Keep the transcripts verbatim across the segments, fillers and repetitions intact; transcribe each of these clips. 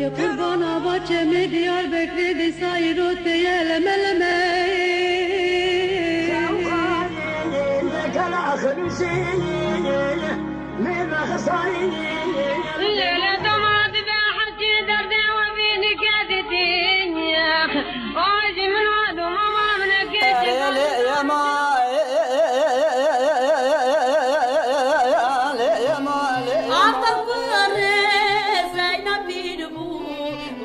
Qurbana va çemê Diyarbekirê dîsa îro tê ye leme leme. Lêle doma dibe her çi derdê we bînike didî. Ay jî min we doma ma min eke. Aqil kurê Zeynep pîr bû,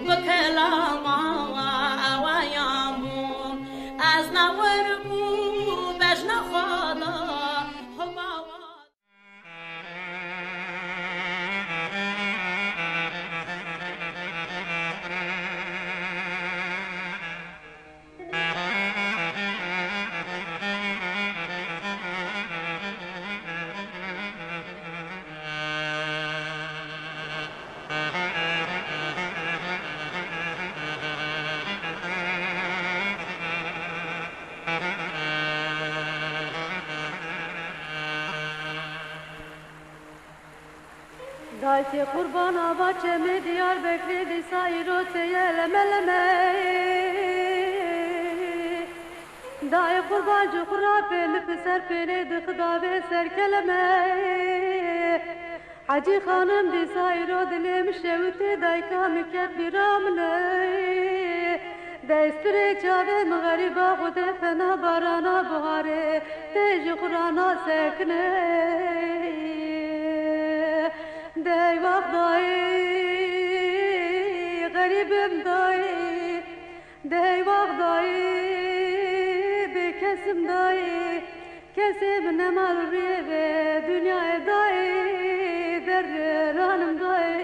bi kelama we awayan bû. Ez na wir bû, bejna xwe da, hoba wa. Dayikê qurbana va çemê Diyarbekirê dîsa îro tê ye leme leme. Dayê qurban ji xwe ra pê li piser pêlê dixidavê ser keleme. Hecî xanim dîsa îro dilê min şewitê dayika min ket bîra min e. Destirê çavê min xerîba Xwedê fena barana biharê tê ji xwe ra nasekine. Dey wext dayê, xerîbim dayê, dey wext dayê, bê kesim dayê, kesê min nema li rûyê vê dinyayê dayê, derranim dayê.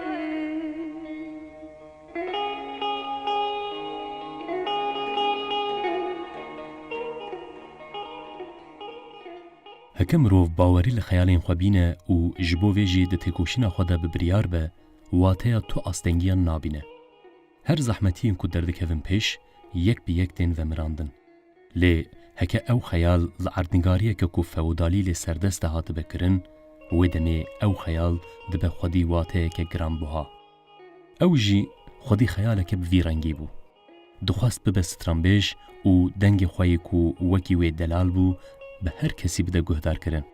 Heke mirov bawerî li xeyalên xwe bîne û ji bo vê jî di têkoşîna xwe de bi biryar be, wateya tu astengiyan nabîne. Her zehmetiyên ku derdikevin pêş, yek bi yek tên vemirandin. Lê heke ew xeyal li erdnîgariyeke ku feodalî lê serdest de hatibe kirin, wê demê ew xeyal dibe xwedî wateyeke giranbuha. Ew jî xwedî xeyaleke bi vî rengî bû. Dixwest bibe stranbêj û dengê xwe yê ku wekî wê delal bû, bi her kesî bide guhdarkirin.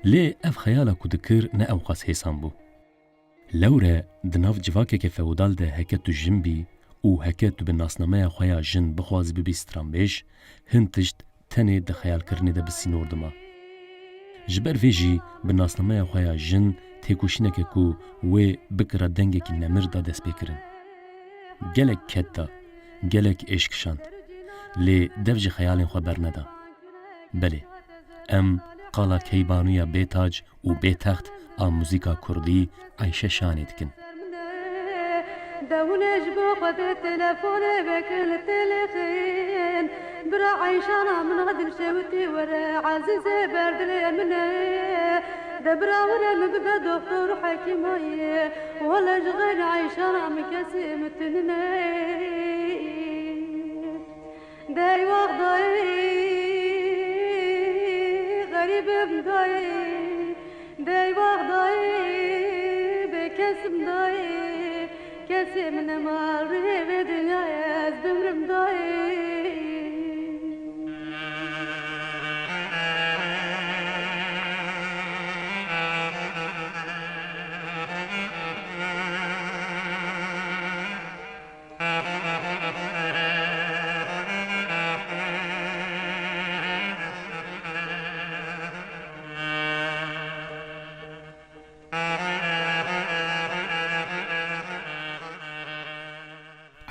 Lê ev xeyala ku dikir ne ewqas hêsan bû. Lewre di nav civakeke feodal de heke tu jin bî û heke tu bi nasnameya xwe ya jin bixwazî bibî stranbêj, hin tişt tenê di xeyalkirinê de bi sînor dima. Ji ber vê jî bi nasnameya xwe ya jin têkoşîneke ku wê bikira dengekî nemir da destpêkirin. Gelek ked da, gelek êş kişand. Lê dev ji xeyalên xwe berneda. Belê, em qala Keybanûya bêtac û bêtext a muzîka kurdî Eyşe Şanê dikin. Dewine ji bo Xwedê telefonê vekin li têlixin. Bira Eyşana min a dilşewitî were, ezîzê ber dilê min e. De bira were min bibe doktor û hekîmayê. Wele ji xeyr Eyşana min kesê min tune. Dey wext dayê, xerîbim dayê, dey wext dayê, bê kesim dayê, kesê min nema rê vê dinyayê ez bimrim dayê.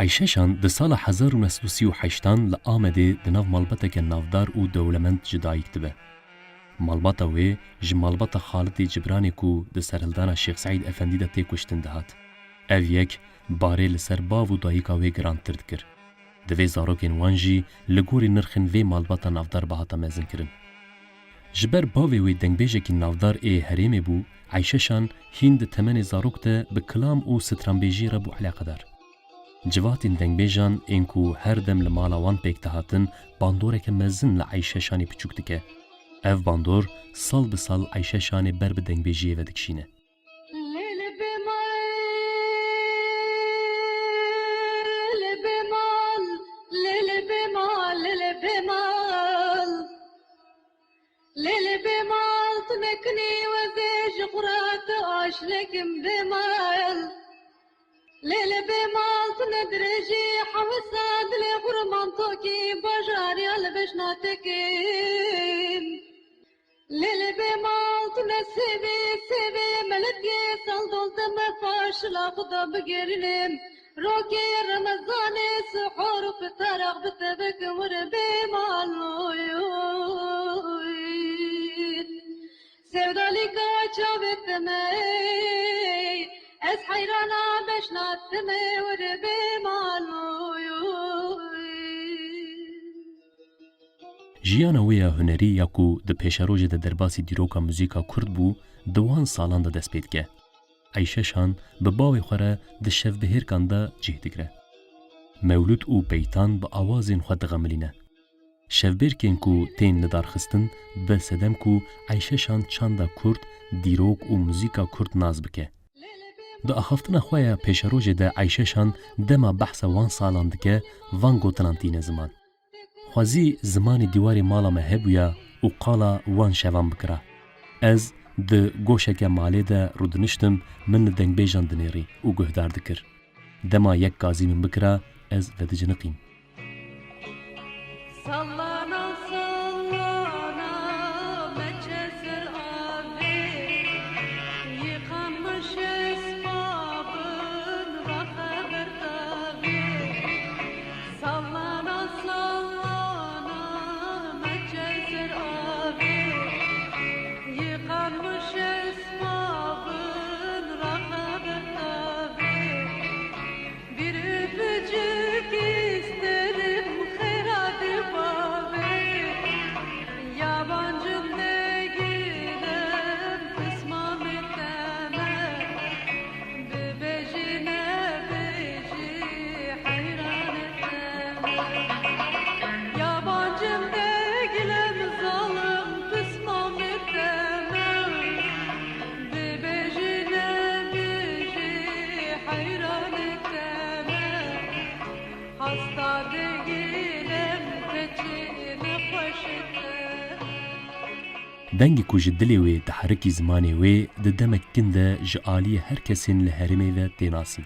Eyşe Şan di sala hezar û neh sed û sî û heştan li Amedê di nav malbateke navdar û dewlemend ji dayik dibe. Malbata wê ji malbata Xalitê Cibranê ku di serhildana Şêx Seîd Efendî de tê kuştin dihat. Ev yek barê li ser bav û dayika wê girantir dikir. Divê zarokên wan jî li gorî nirxên vê malbata navdar bihata mezinkirin. Ji ber bavê wê dengbêjekî navdar ê herêmê bû, Eyşe Şan hîn di temenê zarok de bi kilam û stranbêjiyê re bû eleqedar. Civatên dengbêjan ên ku her dem li mala wan pêk dihatin, bandoreke mezin li Eyşe Şanê piçûk dike. Ev bandor sal bi sal Eyşe Şanê ber bi dengbêjiyê ve dikişîne. Lê li bê mal tu nekinî wezê ji xwe re tu aşlekim bê mal. Lê li bê mal tu ne dirêjî hewisa dilê xurman tokî bajarî ya li beş natekim. Lê li bê mal tu ne sêvê sêvê melekê sal dol te me paşila xwe da bigerinim. Rokê Remezanê sihor û fitar ax bi te vekim wir bê mal oy, oy. Sevdalîka çavê te me, ez heyrana beşna te me wir bê mal oy, oy. Jiyana wê ya hunerî ya ku di pêşerojê de derbasî dîroka muzîka kurd bû, di wan salan de dest pê dike. Eyşe Şan bi bavê xwe re di şevbihêrkan de cih digire. Mewlûd û beytan bi awazên xwe dixemilîne. Şevbêrkên ku tên lidarxistin dibe sedem ku Eyşe Şan çanda kurd, dîrok û muzîka kurd nas bike. Di axaftina xwe ya pêşerojê de Eyşe Şan dema behsa wan salan dike, van gotinan tîne ziman. Xwezî zimanê dîwarê mala me hebûya û qala wan şevan bikira. Ez di goşeke malê de rûdiniştim, min li dengbêjan dinêrî û guhdar dikir. Dema yek gazî min bikira, ez vediciniqîm. Sallana, sallana, meçe ser avê, yıkanmış esbabın rahat tavê. Sallana, sallana, meçe ser avê, yıkanmış esbabın rahat tavê. Bir öpücük isterim herhalde bavê. Yabancım değilim, kısma mükemmel. Bibêjî nebêjî heyran etme. Yabancım değilim zalim, pismam etme. Bibêjî nebêjî heyran etme. Hasta değilim, keçine xweş etme. Dengê ku ji dilê wê diherikî zimanê wê di demek kin de ji aliyê her kesên li herêmê ve tê nasîn.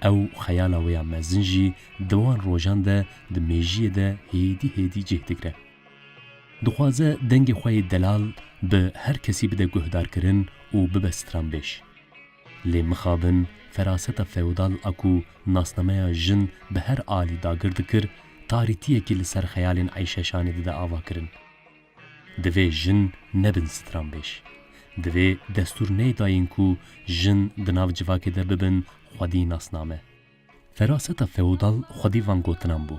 Ew xeyala wê ya mezin jî di wan rojan de di mêjiyê de hêdî hêdî cih digire. Dixwaze dengê xwe yê delal bi her kesî bide guhdarkirin û bibe stranbêj. Lê mixabin, feraseta feodal a ku nasnameya jin bi her alî dagir dikir, tarîtiyekî li ser xeyalên Eyşe Şanê dide avakirin. Divê jin nebin stranbêj. Divê destûr neyda yên ku jin di nav civakê de bibin xwedî nasname. Feraseta feodal xwedî van gotinan bû.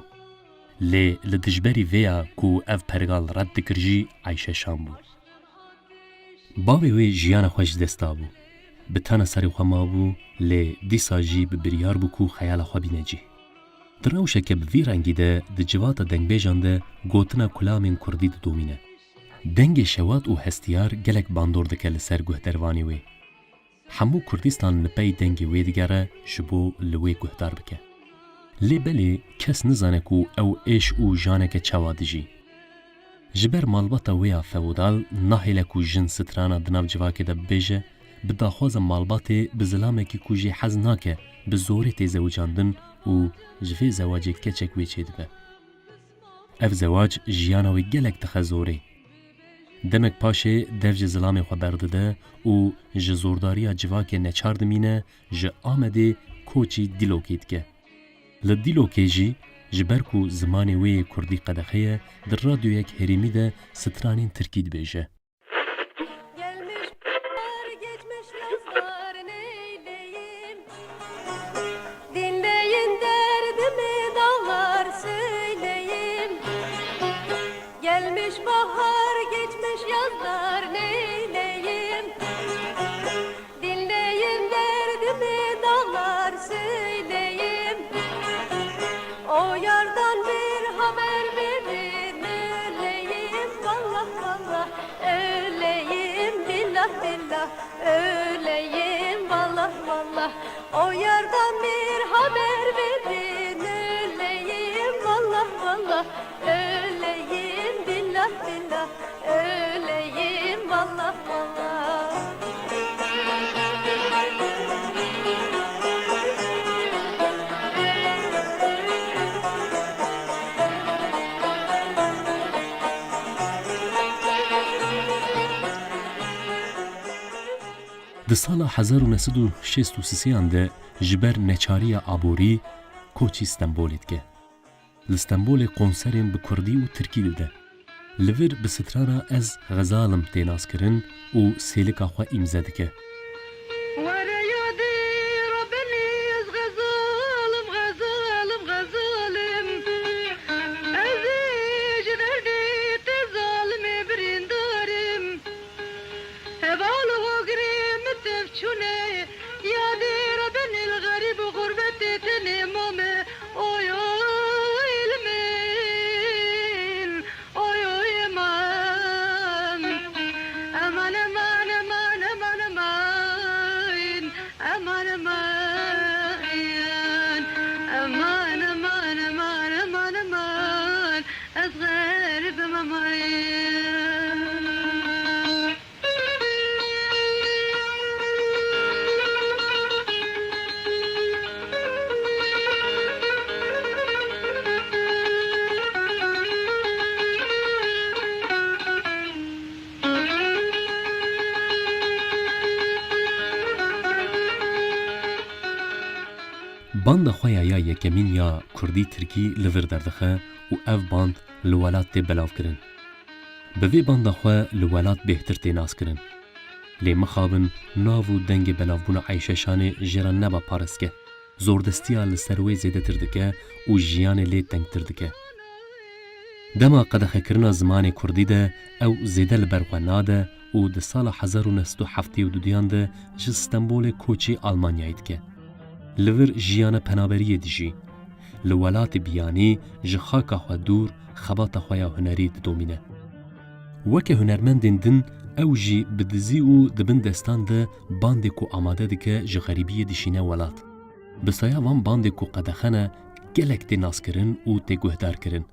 Lê li dijberî vê ya ku ev pergal red dikir jî Eyşe Şan bû. Bavê wê jiyana xwe ji dest dabû. Bi tena serê xwe mabû, lê dîsa jî bi biryar bû ku xeyala xwe bîne cih. Di rewşeke bi vî rengî de di civata dengbêjan de gotina kulamên kurdî didomîne. Dengê şewat û hestiyar gelek bandor dike li ser guhdervanê wê. Hemû Kurdistan li pey dengê wê digere ji bo li wê guhdar bike. Lê belê kes nizane ku ew êş û janeke çawa dijî. Ji ber malbata wê ya feodal nahêle ku jin strana di nav civakê de bibêje, bi daxwaza malbatê bi zilamekî ku jê hez nake bi zorê tê zewicandin û ji vê zewacê keçek wê çêdibe. Ev zewac jiyana wê gelek dixe zorê. Demek paşê dev ji zilamê xwe berdide û ji zordariya civakê neçar dimîne, ji Amedê koçî Dîlokê dike. Li Dîlokê jî ji ber ku zimanê wê yê kurdî qedexe ye, di radyoyek herêmî de stranên tirkî dibêje. Gelmiş bahar, geçmiş yazlar, neyleyim? Dinleyin derdimi dağlar, söyleyim. Gelmiş bahar, geçmiş yazlar, neyleyim? Dinleyin derdimi dağlar, söyleyim. O yardan bir haber verin, öleyim vallah vallah, öleyim billah billah, öleyim vallah vallah. O yardan bir haber verin, öleyim vallah vallah, öleyim billah billah, öleyim. Di sala hezar û neh sed û şêst û sêyan de ji ber neçariya aborî koçî Stenbolê dike. Li Stenbolê konserên bi kurdî û tirkî dide. Li vir bi strana Ez Xezal im tê naskirin û sêlika xwe îmze dike. Were yadê Rebbenê ez xezal im, xezal im, xezal im. Ez ê ji derdê te zalimê birîndar im. Heval û hogirê min tev çûne, yadê Rebbenê li xerîb û xurbetê tenê mame. Oy, oy, li min. Oy, oy, eman. Eman, eman, eman, eman, eman. Eman, eman. Eman, eman, eman, eman, eman. Ez xerîb im, eman. Banda xwe ya ya yekemîn ya kurdî-tirkî li vir derdixe û ev band li welat tê belavkirin. Bi vê banda xwe li welat bêhtir tê naskirin. Lê mixabin nav û dengê belavbûna Eyşe Şanê jê re neba parestke, zordestiya li ser wê zêdetir dike û jiyanê lê tengtir dike. Dema qedexekirina zimanê kurdî de ew zêde li ber xwe nade û di sala hezar û neh sed û heftê û duduyan de ji Stenbolê koçî Almanyayê dike. Li vir jiyana penaberiyê dijî. Li welatê biyanî ji xaka xwe dûr xebata xwe ya hunerî didomîne. Weke hunermendên din ew jî bi dizî û di bin destan de bandê ku amade dike ji xerîbiyê dişîne welat. Bi saya van bandê ku qedexe ne gelek tê naskirin û tê guhdarkirin.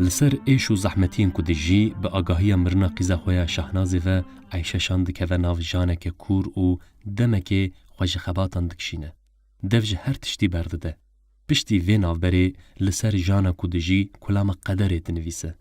Li ser êş û zehmetiyên ku dijî, bi agahiya mirina qîza xwe ya Şahnazê ve Eyşe Şan dikeve nav janeke kûr û demekê xwe ji xebatan dikişîne. Dev ji her tiştî berdide. Piştî vê navberê li ser jana ku dijî kulama qederê dinivîse.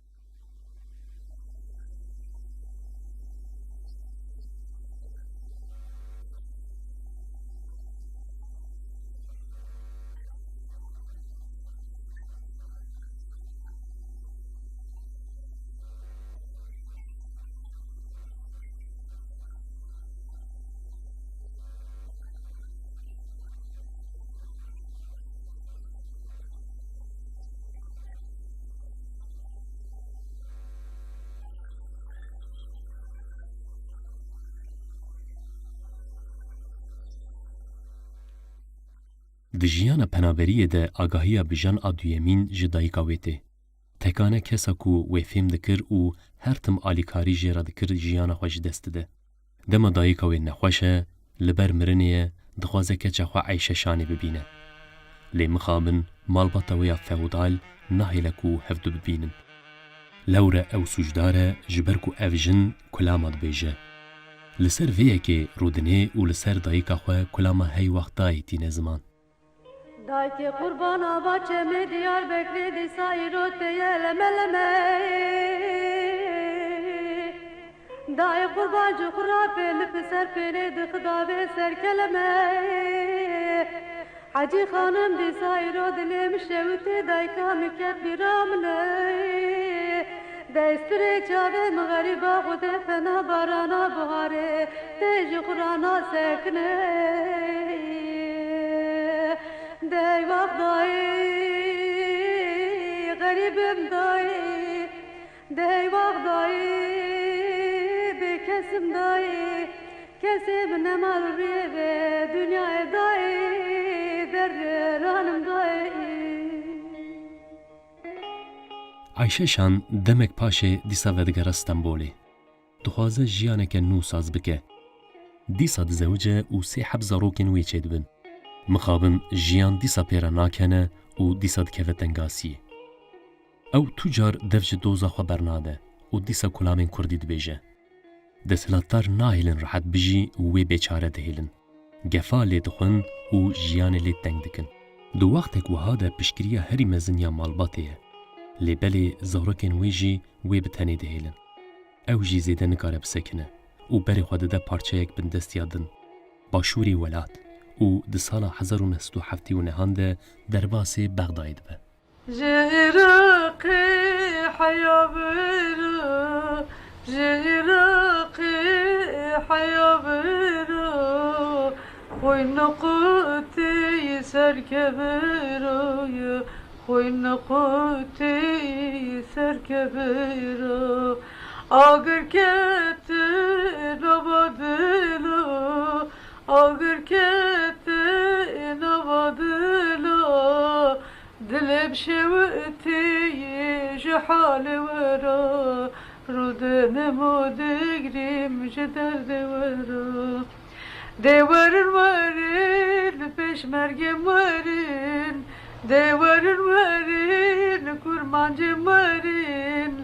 Di jiyana penaberiyê de agahiya bi jan a duyemîn ji dayika wê tê. Tekane kesa ku wê fêm dikir û her tim alîkarî jê re dikir jiyana xwe ji dest dide. Dema dayika wê nexweş e, li ber mirinê ye, dixwaze keça xwe Eyşe Şanê bibîne. Lê mixabin malbata wê ya feodal nahêle ku hevdu bibînin. Lewre ew sûcdar e, ji ber ku ev jin kulama dibêje. Li ser vê yekê rûdinê û li ser dayika xwe kulama hey wextayê tîne ziman. Dayikê qurban ava çemê Diyarbekirê dîsa îro tê ye leme leme. Dayê qurban ji xwe ra pê li piser pêlê dixida vê ser keleme. Hecî xanim dîsa îro dilê min şewitê dayika min ket bîra min e. Destirê çavê min xerîba xwedê fena barana biharê tê ji xwe ra nasekine. Dey vax dayî, xerîbim dayî, dey vax dayî, bê Sim dayê, kesê min nema li rûyê ve, dinyayê dayê, derranim dayê. Ayşe Şan demek paşê dîsa vedigere Stenbolê. Dixwaze jiyaneke nû saz bike. Dîsa dizewice û sê heb zarokên wê çêdibin. Mixabin jiyan dîsa pê re nakene û dîsa dikeve tengasiyê. Ew tu car dev ji doza xwe bernade û dîsa kulamên kurdî dibêje. Desthilatdar nahêlin rehet bijî û wê bêçare dihêlin. Gefa lê dixwin û jiyanê lê teng dikin. Di wextek wiha de piştgiriya herî mezin ya malbatê ye. Lê belê zarokên wê jî wê bi tenê dihêlin. Ew jî zêde nikare bisekine û berê xwe dide parçeyek bindestiya din, başûrê welat û di sala hezar û neh sed û heftê û nehan de derbasê Bexdayê dibe. Ji Iraqê heya bira, ji Iraqê heya bira, xwîn qutî ser kevira ye, xwîn qutî ser kevira. Agir kete nava dila, agir kete nava dila. Dilê bi şewitî ji halê we re, rûdinê min û digrîm ji derdê we re. Dê werin werin, pêşmergê werin, dê werin werin, kurmancê werin,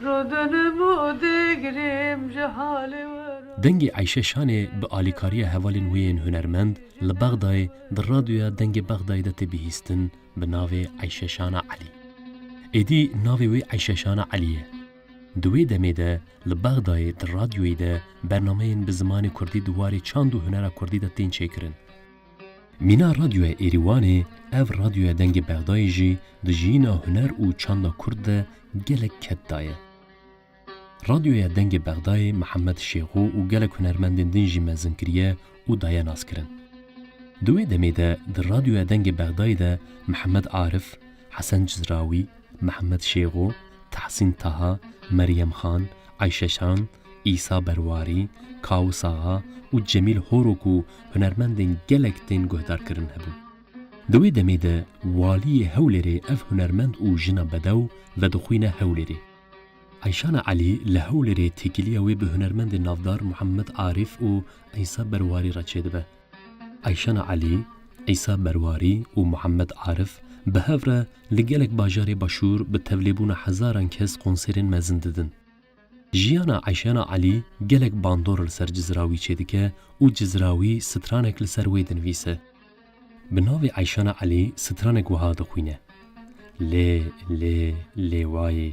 rûdinê min û digrîm ji halê we re. Dengê Ayşe Şanê bi alîkariya hevalên wê yên hunermend li Bexdayê di radyoya Dengê Bexdayê de tê bihîstin, bi navê Eyşe Şana Elî. Êdî navê wê Eyşe Şana Elî ye. Di wê demê de li Bexdayê di radyoyê de bernameyên bi zimanê kurdî di warê çand û hunera kurdî de tên çêkirin. Mîna Radyoya Êrîwanê, ev Radyoya Dengê Bexdayê jî di jiyîna huner û çanda kurd de gelek ked daye. Radyoya Dengê Bexdayê Mihemed Şêxo û gelek hunermendên din jî mezin kiriye û daye naskirin. Di wê demê de di Radyoya Dengê Bexdayê de Mihemed Arif, Hesen Cizrawî, Mihemed Şêxo, Tehsîn Taha, Meryem Xan, Ayşe Şan, Îsa Berwarî, Kawis Axa û Cemîl Horok û hunermendên gelek tên guhdarkirin hebûn. Di wê demê de waliyê Hewlêrê ev hunermend û jina bedew vedixwîne Hewlêrê. Eyşana Elî li Hewlêrê têkiliya wê bi hunermendên navdar Muhammed Arîf û Îsa Berwarî re çêdibe. Eyşana Elî, Îsa Berwarî û Muhammed Arîf bi hev re li gelek bajarê Başûr bi tevlêbûna hezaran kes konserên mezin didin. Jiyana Eyşana Elî gelek bandor li ser Cizrawî çêdike û Cizrawî stranek li ser wê dinivîse. Bi navê Eyşana Elî stranek wiha dixwîne: Lê, lê, lêwayê,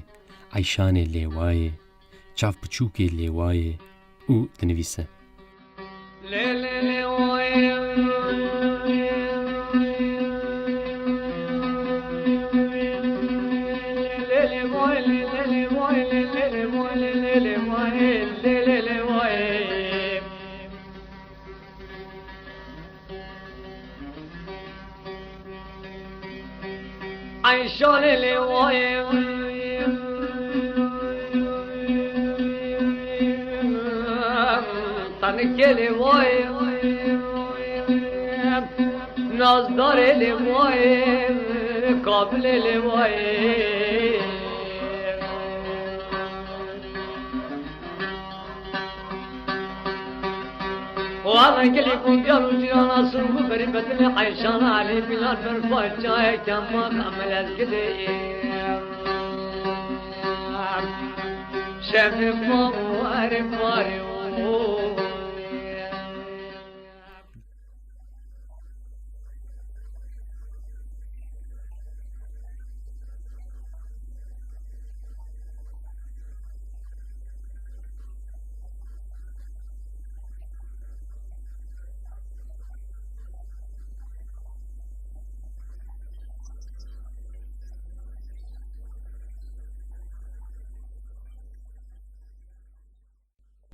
Eyşanê lêwayê, çav piçûkê lêwayê û dinivîse. Lê, lê, lê, wayê. Lê, lê, wayê, lê, lê, lê, wayê, lê, lê, lê, wayê, lê, lê, lê, wayê, lê, lê, lê, wayê. Eyşanê lêwayê. Tanikê lêwayê. Nazdarê lêwayê. Kabilê lêwayê. Wala gelî ku diyar û cîrana sirû berî bedilê Eyşana Elî Bilal ber façayeke ma xemilez gidê. Şevê ma û erê ma rê û.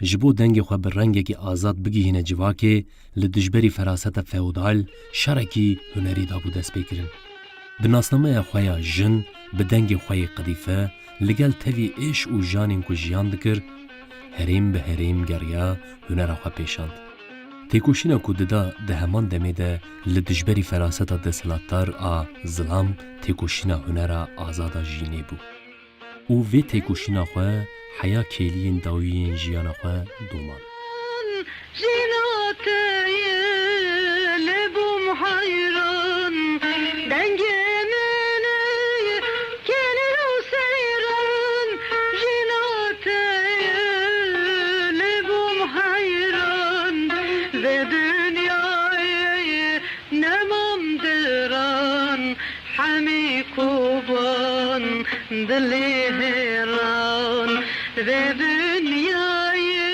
Ji bo dengê xwe bi rengekî azad bigihîne civakê, li dijberî feraseta feodal şerekî hunerî dabû destpêkirin. Bi nasnameya xwe ya jin, bi dengê xwe yê qedîfe, li gel tevî êş û janên ku jiyan dikir, herêm bi herêm geriya hunera xwe pêşand. Têkoşîna ku dida di heman demê de li dijberî feraseta desthilatdar a zilam têkoşîna hunera azada jînê bû. Û vê têkoşîna xwe heya kêliyên dawî yên jiyana xwe doman. Jina te ye lê bûm heyran, dengê min ê kêlî û seyran. Jina te ye lê bûm heyran, vê dinyayê nemam diran, hemî koban dilê hêran. Vê dinyayê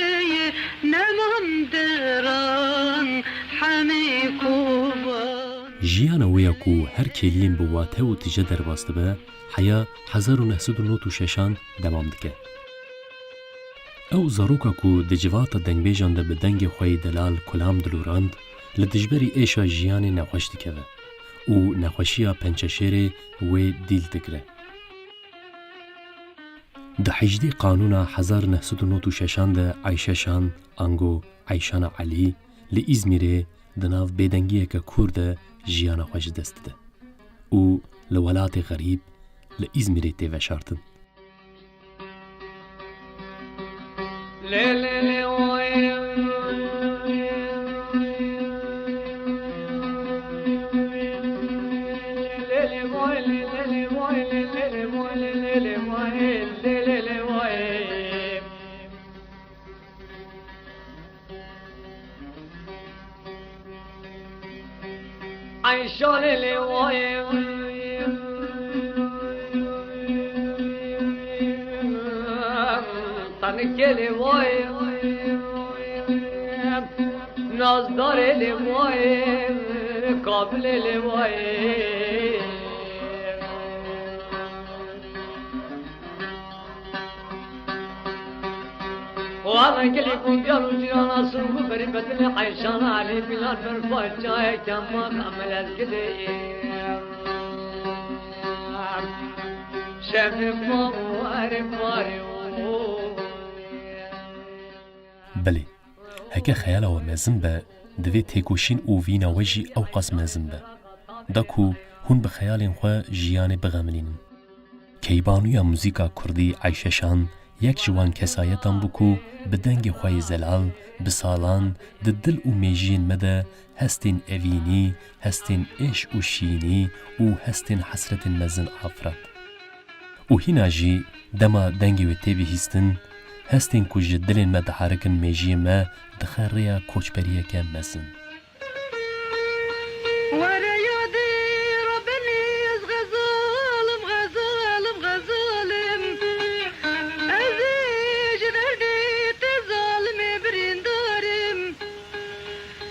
nemam diran, hemî koban. Jiyana wê ya ku her kêliyên bi wate û tije derbas dibe, heya hezar û neh sed û nod û şeşan demam dike. Ew zaroka ku di civata dengbêjan de bi dengê xwe yê delal kulam dilorand, li dijberî êşa jiyanê nexweş dikeve û nexweşiya pençeşêrê wê dîl digre. Di hejdê Qanûna hezar neh sed û nod û şeşan de Ayşe Şan, ango Ayşana Elî, li Îzmîrê di nav bêdengiyeke kûr de jiyana xwe ji dest dide û li welatê xerîb, li Îzmîrê tê veşartin. Ayşanê lê wayê, Tanikê lê wayê, Nazdarê lê wayê, Kabilê lê wayê. Wana gelî ku diyar û cîrana sirû berî bedilê Eyşana Elî Bilal berfa çayeke ma xemel ez gidê. Şevê ma warê warê. Belê, heke xeyala we mezin be, divê têkoşîn û vîna we jî ewqas mezin be. Da ku hûn bi xeyalên xwe jiyanê bixemilînin. Keybanûya muzîka kurdî Ayşe Şan yek ji wan kesayetan bû ku bi dengê xwe yê zelal, bi salan di dil û mêjiyên me de hestên evînî, hestên êş û şînî û hestên hesretên mezin afirat. Û hîna jî dema dengê wê tê bihîstin, hestên ku ji dilên me diharikin mêjiyê me dixe rêya koçberiyeke mezin. Were yadê Rebenî ez xezal im, xezal im, xezal im. Ez ê ji derdê te zalimê birîndar im.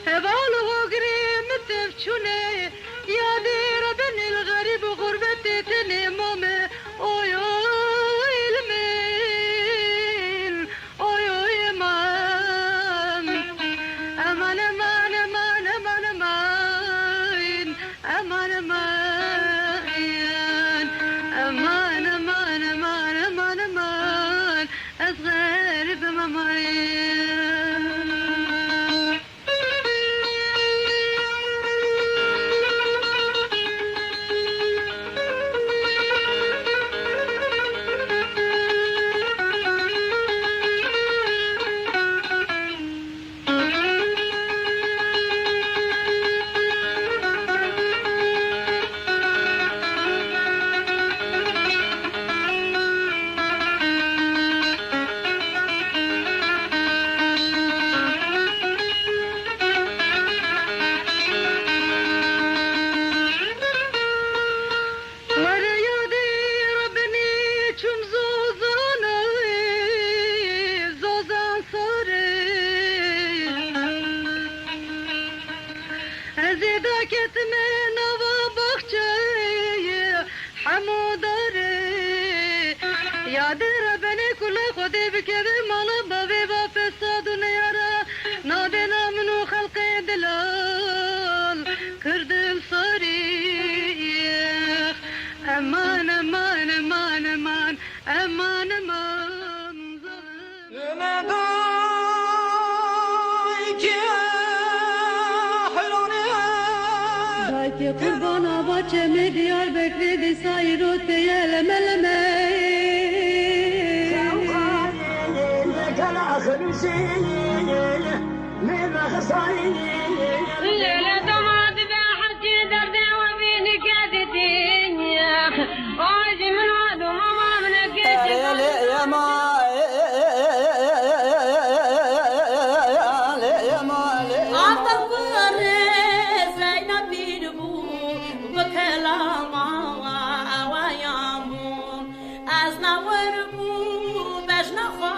Heval û hogirê min tev çûne, yadê Rebenî li xerîb û xurbetê tenê mame. Oy, oy, li min. Oy, oy, eman. Eman, eman, eman, eman, eman. Eman, eman. Eman, eman, eman, eman, eman. Ez xerîb im, eman. Were yadê Rebenî çûm Zozanê, Zozan sarê. Ez ê daketime nava baxçeyê hemû darê. Yadê Rebenê kula Xwedê bikeve mala bavê va fesad û neyara. Nadê na min û xelqê delal kirdin sarî. Eman, eman, eman, eman, eman, eman, zalim. Lele doma dibe her çi derdê we bî nike didî. Ay ji min we doma ma min eke. Lê yema, lê yema, lê yema. Aqil kurê Zeynep pîr bû, bi kelama ewayan bû. Ez na wir bû, bejna xwe